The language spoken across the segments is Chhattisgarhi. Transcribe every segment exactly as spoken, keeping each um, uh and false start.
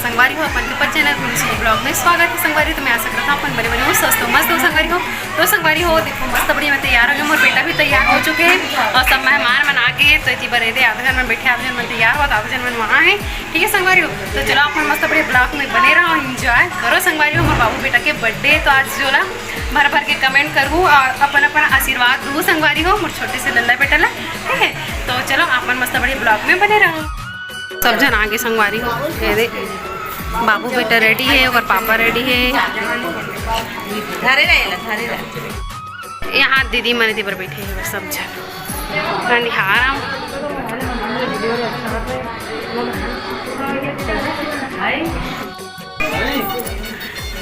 संगवारी हो, अपन के चैनल खुशी ब्लॉग में स्वागत है। संगवारी हो, तो मैं आशा करता हूँ अपन बने बने हो, स्वस्थ हो, मस्त हो। संगवारी हो, तो संगवारी हो, देखो मस्त बढ़िया मैं तैयार हो गई, मोर बेटा भी तैयार हो चुके हैं और सब मेहमान मन आ गए। तो इतनी बार दे आधा जन मन बैठे, आधा जन मन तैयार हुआ, आधा जन मन वहाँ है। ठीक है संगवारी हो, तो चलो अपन मस्त बढ़िया ब्लॉग में बने रहो, एंजॉय करो। संगवारी हो, मोर बाबू बेटा के बर्थडे, तो आज जो ला भर भर के कमेंट करूँ और अपन अपन आशीर्वाद दूँ संगवारी हो, मोर छोटे से लल्ला बेटा ला। ठीक है, तो चलो अपन मस्त बढ़िया ब्लॉग में बने रहो। सब जन आगे संगवारी हो, ये दे बाबू बेटा रेडी है, ओकर पापा रेडी है। धरे रहे ला, धरे रहे। यहाँ दीदी मन एती बर बैठे हैं सब जन। निहार आम।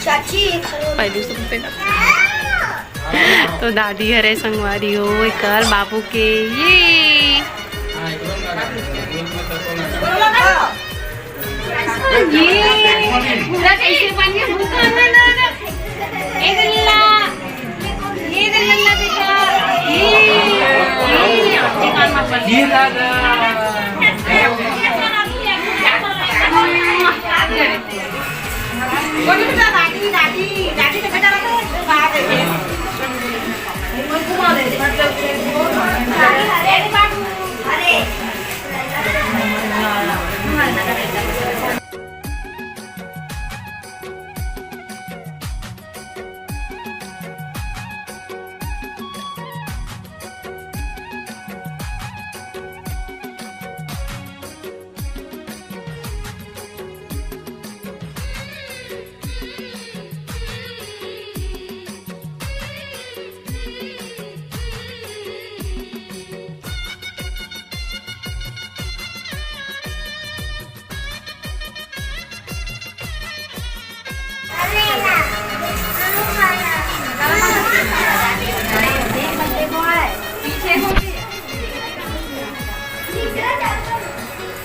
चाची, पहले से पहले। तो दादी हरे संगवारी हो, एकर बाबू के ये। ये पूरा कैसे बन के भूखा है ना, ना। ए दल्ला, ए दल्ला बेटा, ये, ये, आपके कान में पड़ ये दादा।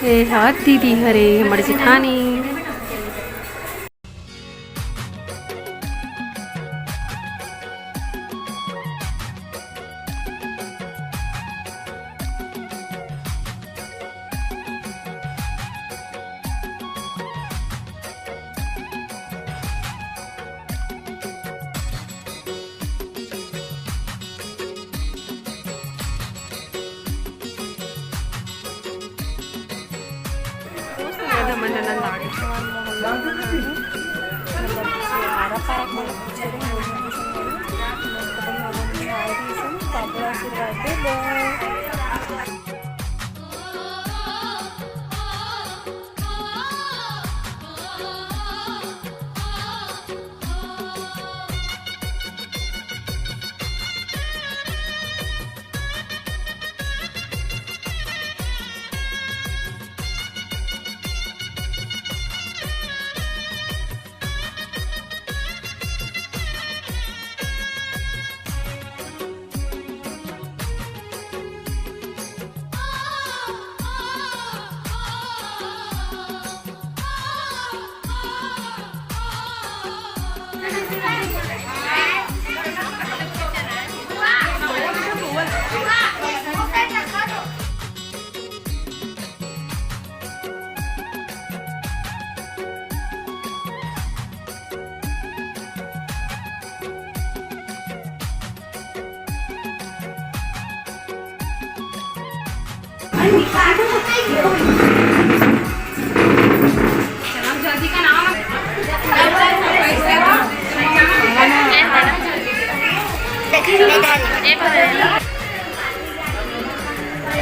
ए हा दीदी हरे, हमर जेठानी।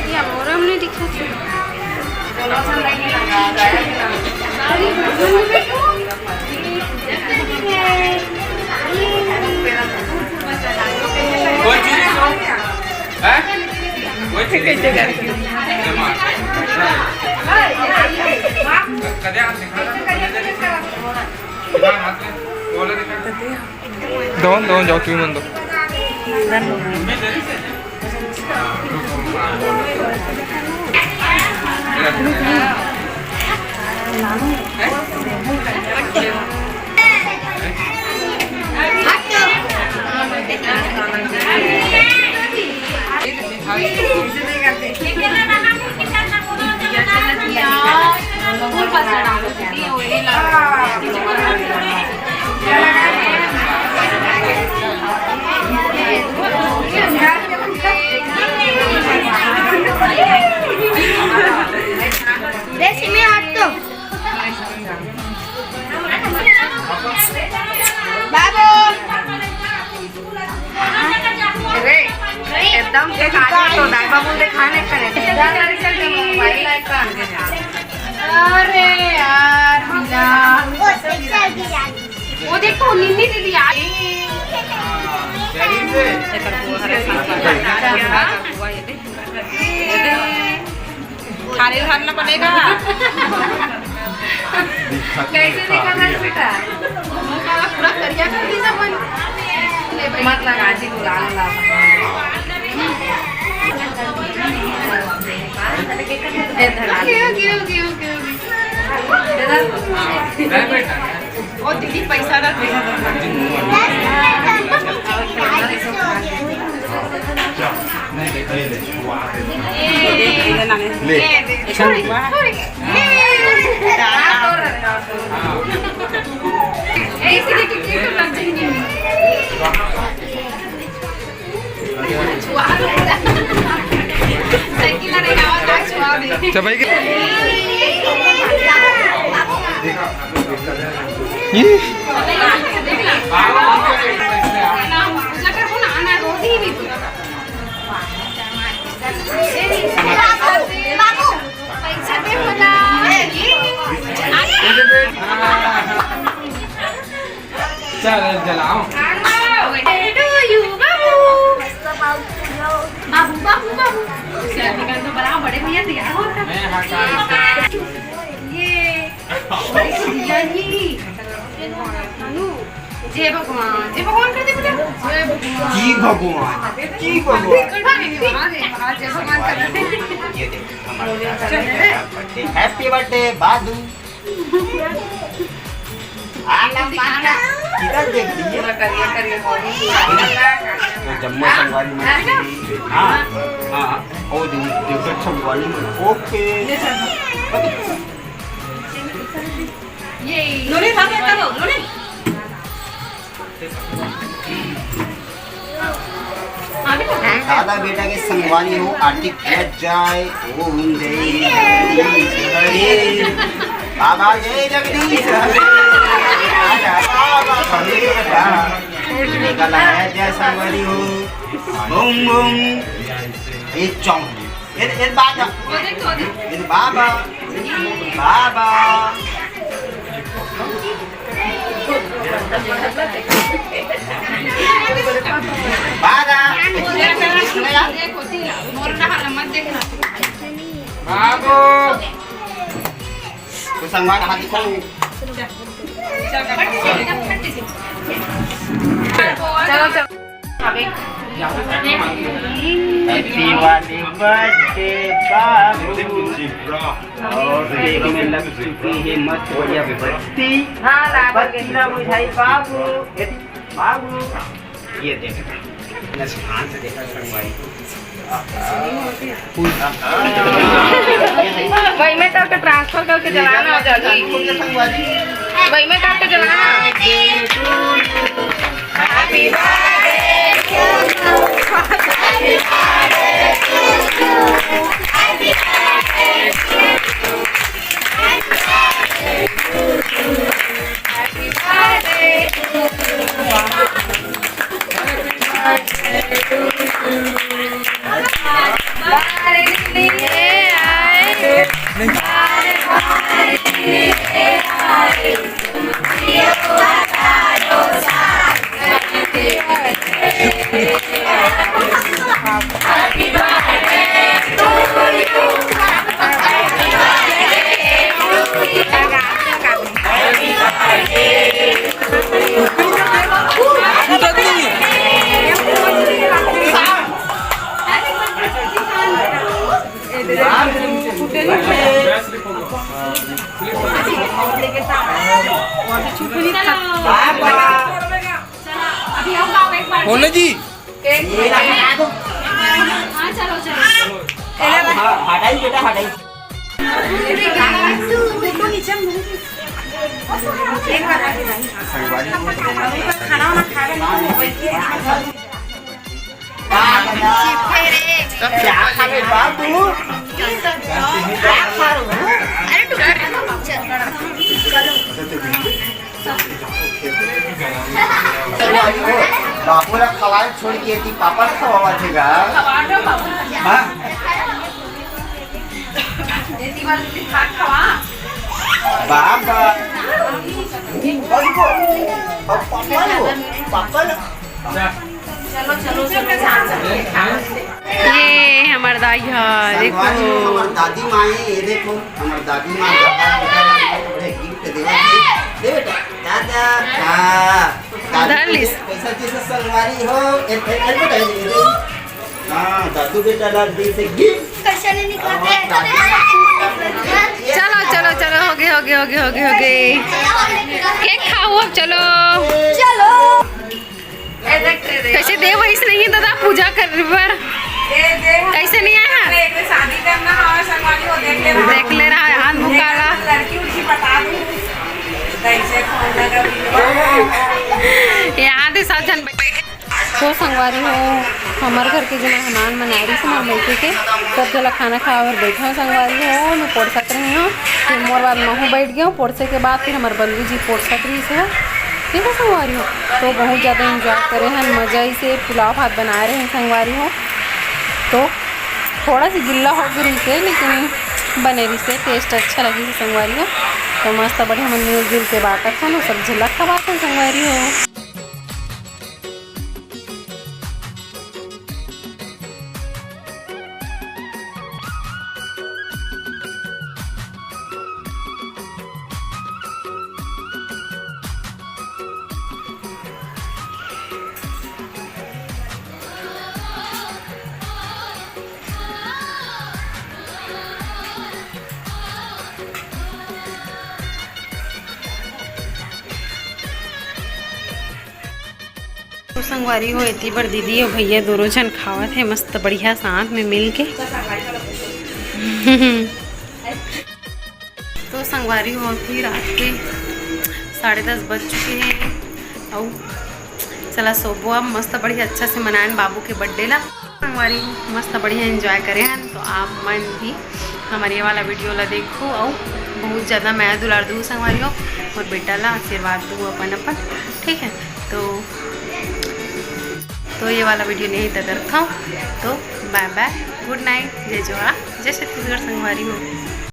ये मोरम नहीं दिखा। कोई चीज तो है? कोई चीज कैसे करके? कदे हाथ दिखा। दिखा हाथ में। बोला दिखा। दोन, दोन जाओ, तुम्ही म्हणतो. देसी में हाथ तो। बाबू। अरे, एकदम के खाने तो दाई बाबू ने खाने करे। अरे यार, मिला। वो देख तो निन्नी दीदी आ गई। थारे घर ना बनेगा। कैसे दिखा रहा है बेटा? मुंह काला पूरा करिया कर दी सब। मत लगा जी, बुला ला। ए, धरा। ओके, ओके, ओके, ओके, ओके। ओ दीदी, पैसा रख दे। ले। अच्छा भाई के ये चल, जलाओ। बाबू, बाबू, बाबू। बड़ा बड़े भैया तैयार होता। मैं हटा। ये। जय भगवान, जय भगवान कर दे बेटा। जय भगवान। की भगवान? की भगवान? अरे, जय भगवान कर दे। ये देख, हमारा birthday, happy birthday, बादू। आ ना, माना। किधर देख रही है? तो जम्मू संगवारी में। हाँ, हाँ, हाँ। ओ, देख, देख, संगवारी में। ओके। नूरी, भाग, करो, नूरी। दादा बेटा के संगवारी हो, आरती किया जाए। ओम जय जगदीश हरे, बाबा जय जगदीश हरे, राजा बाबा हरे बेटा। निकल आया जय संगवारी हो। ओम ओम। एक चौंक। ये, ये बाबा। ये बाबा। बाबा। बाबा। बाबू। तो संगवारी हाथ दिखाओ। चलो, चलो। Happy वाली birthday बाबू। और cake में लग चुकी है मस्त बढ़िया बत्ती। हाँ, ला बत्ती ना बुझाई बाबू। ये बाबू, ये देख, इतना शांत देखा संगवारी। वही में करके transfer करके जलाना हो जाता है। वही में करके जलाना। बोलो जी। हाँ, चलो, चलो। हटाई बेटा, हटाई। क्या खा ले बाबू? क्या खा रहे हो? अरे, बापू ला खवाए छोड़ के एती पापा ला खवावा थे गा। हाँ? बाबा। अब पापा लो, पापा लो। ये हमर दाई ह, देखो। संगवारी हो, हमर दादी माँ हे, ये देखो, हमर दादी माँ दादा बेटा ला बहुत बड़े गिफ्ट देवत हे। दे बेटा, दादा, हाँ, दादी धर लिस। पैसा जैसे संगवारी हो, ए, ए, ए, बेटा, ये दे। हाँ, दादू बेटा ला दी से गिफ्ट। कैसे नहीं निकलते? हाँ, दादी। चलो, चलो, चलो, हो गए, हो गए, हो गए, हो गए, हो गए। केक खाओ अब, चलो। चलो। कैसे देव वैसे नहीं है दादा, पूजा कर बर। कैसे नहीं आया? शादी करना है, संगवारी हो, देख ले रहा। देख ले रहा है, हाथ भुकाला। लड़की उड़की बता दूँ। कैसे खोलना का video। यहाँ दे सात जन बैठे। तो संगवारी हो, हमर घर के जो मेहमान मन आए रहिस हमर मइके के, सब झन ला खाना खाए बर बैठा हो संगवारी हो, मैं पोरसत रही हूँ। फिर मोर बाद महू बैठ गया हूँ, पोरसे के बाद फिर हमर बंधु जी पोरसत रहिस हे। ठीक है संगवारी हो, तो बहुत ज़्यादा enjoy करे हन, मज़ा ही से पुलाव भात बनाए रहे संगवारी हो। तो थोड़ा सी गिल्ला हो गई रहिस हे, लेकिन बने रहिस हे, taste अच्छा लगिस हे संगवारी हो। तो मस्त बढ़िया मन मिलजुल के बांटत हन, सब झन ला खवात हन संगवारी हो। तो संगवारी हो, एती बर दीदी अउ भैया दोनों झन खावत हे मस्त बढ़िया साथ में मिल के। तो संगवारी हो, अभी रात के साढ़े दस बज चुके हैं। अउ चला सोबो अब, मस्त बढ़िया अच्छा से मनाएन बाबू के birthday ला। संगवारी हो, मस्त बढ़िया enjoy करे हन, तो आप मन भी हमर ये वाला video ला देखो अउ बहुत ज़्यादा मया दुलार दू संगवारी हो, अउ बेटा ला आशीर्वाद दू अपन अपन, ठीक है। तो तो ये वाला video नहीं तक रखा हूँ। तो bye bye, good night, जय जोहार, जय छत्तीसगढ़ संगवारी हो।